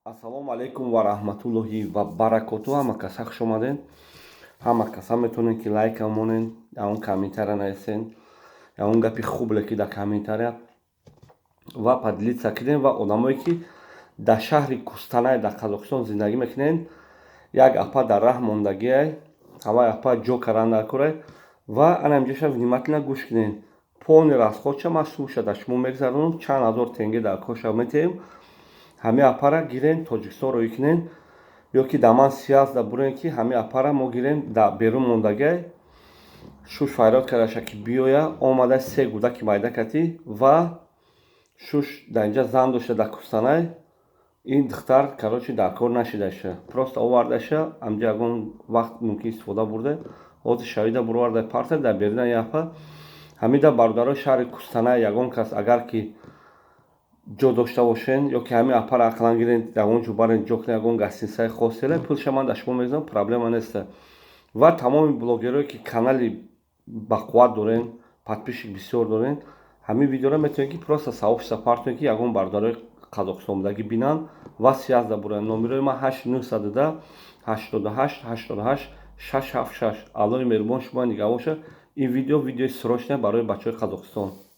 Ассалому алайкум ва раҳматуллоҳи ва баракоту. Ҳама каса хуш омаден. Ҳама каса метавонед, ки лайка монен, ягон комментария нависен, ягон гапи хуб леки дар комментария ва поделиться кунем. Ва одамое, ки дар шаҳри Кустанай, дар Қазоқистон зиндагӣ мекунен, як апа дар раҳ мондагиай, ҳамаи апа ҷо кардан дар корай. Ва ана инҷоша внимательно гӯш кунен. Полный расходша ман сумша дар шумо мегзаронам, чанд ҳазор тенге дар коша метиҳем. Ҳамин апара гирен, Тоҷикистон роҳӣ кунен ё ки дар ман связьда бурен, ки ҳамин апара мо гирем. Дар берун мондагиай, шуш фарёд кардаша, ки биёя. Омада, се гудаки майда катӣ ва шуш дар инҷа зан дошта, дар Кустанай. Ин духтар, короче, дар кор нашидаша, просто овардаша, амҷа ягон вақт мумкин истифода бурда, ҳозир шавида буроварда парта дар берина. Апа ҳамида, бародарои шаҳри Кустанай, ягон кас агар ки ҷо дошта бошен ё ки ҳамин апара ақлан гирен, ягон ҷо барен, ҷо кунен, ягон гостиницаи хоселе, пулша ман дар шумо мезанам, проблема неста. Ва тамоми блогерое, ки канали бақувват дорен, подписчик бисёр дорен, ҳамин видеоро метавонед, ки просто сообщество партонед, ки ягон бародарои қазоқистонбудагӣ бинанд ва связьда буранд. Номерои ман 8 902 88 88 676. Аллоҳи меҳрубон шумо нигаҳ бошад. Ин видео видеои срочное барои бачаҳои Қазоқистон.